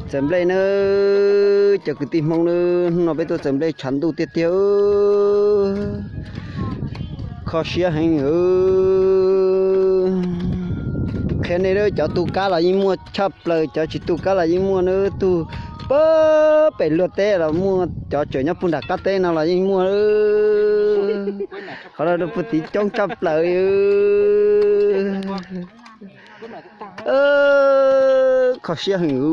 Txaws nplej nawb, cov kwv tij Hmoob nawb, hnub no peb tuaj txaws nplej tshav ntuj tiag tiag. Kho siab heev. Qhia nej, cov tu kab los yeej muaj tshaj plaws, cov tsis tu kab los yeej muaj nawb. Tug pem luag teb los muaj, cov tseem nyob puag nram qab teb no los yeej muaj. Qhov no rau puag tid coob tshaj plaws. Kho siab heev,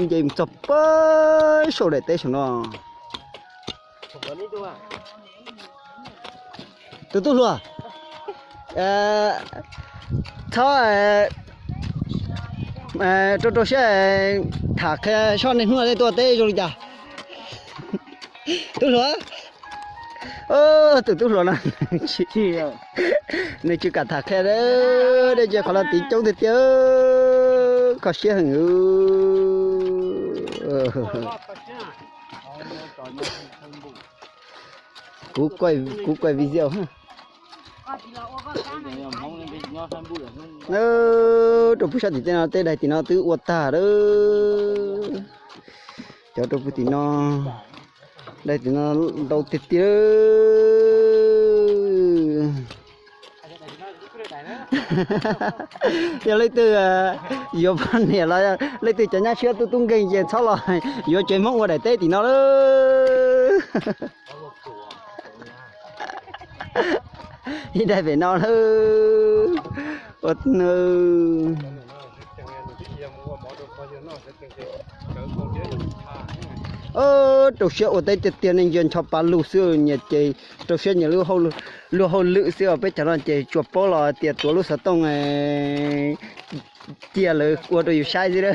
nce mus txog pem saum daim teb saum no. Tus tub hluas, txhob rau rau siab, tham qhia soj niaj hnub nej tuaj teb zoo li cas. Tub hluas, tus tub hluas no nws tsis kam tham qhia, dej ntsia qhov no tid coob tiag tiag, kho siab heev. Kuv kuaj video. Rau puag sab tim tej no tej daim tim no twb ua tag lawm. Cov rau puag tim no, daim tim no ntau tiag tiag. Yog leej twg yuav poj niam los leej twg cov nyab siab tub tub nkeeg ces txhob los yuav tsev Hmoob ua daim teb tim no lawm. Ib daim pem no lawm. Rau siab ua teb tiag tiag, nej ntsia ncho pa lug xwb, nyias ces rau siab nyias luag hauj lwm xwb os. Peb cov no ces tsuas paub los tias tuav lub xov tooj cia lawv ua rau yus saib xwb.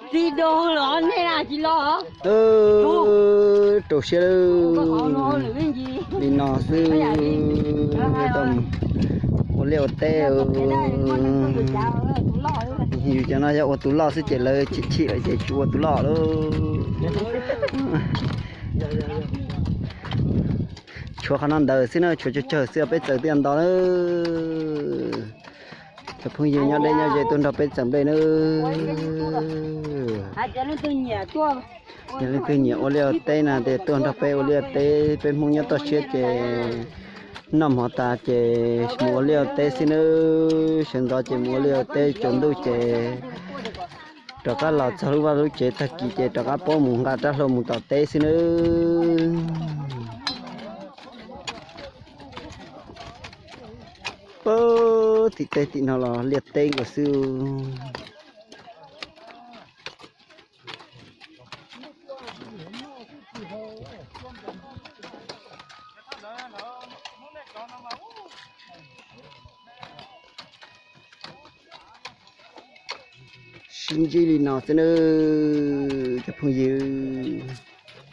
Txi do los nej na tsis los. Rau siab li no xwb, ua liaj ua teb. Yus cov no yog ua tus loj xwb ces lawv chim chim lawm ces tsis ua tus loj lawm. Tshuav qhov no ntawd xwb na, tshuav tsawg tsawg xwb peb txaws twb nto lawm. Cov phooj ywg nyob deb nyob ze tuaj nrog peb txaws nplej nawb. Yog leej twg nyiam ua liaj ua teb na ces tuaj nrog peb ua liaj ua teb, peb Hmoob nyob toj siab ces noj hmo tas ces mus ua liaj ua teb xwb nawb. Sawv ntxov ces mus ua liaj ua teb, tsaus ntuj ces rov qab los txog lub vaj lub tsev, tag kis ces rov qab paub mus nqa rab hlau mus tom teb xwb nawb. Pab tim tej tim no los liaj teb nkaus xwb. Sib ntsib li no xwb nawb cov phooj ywg.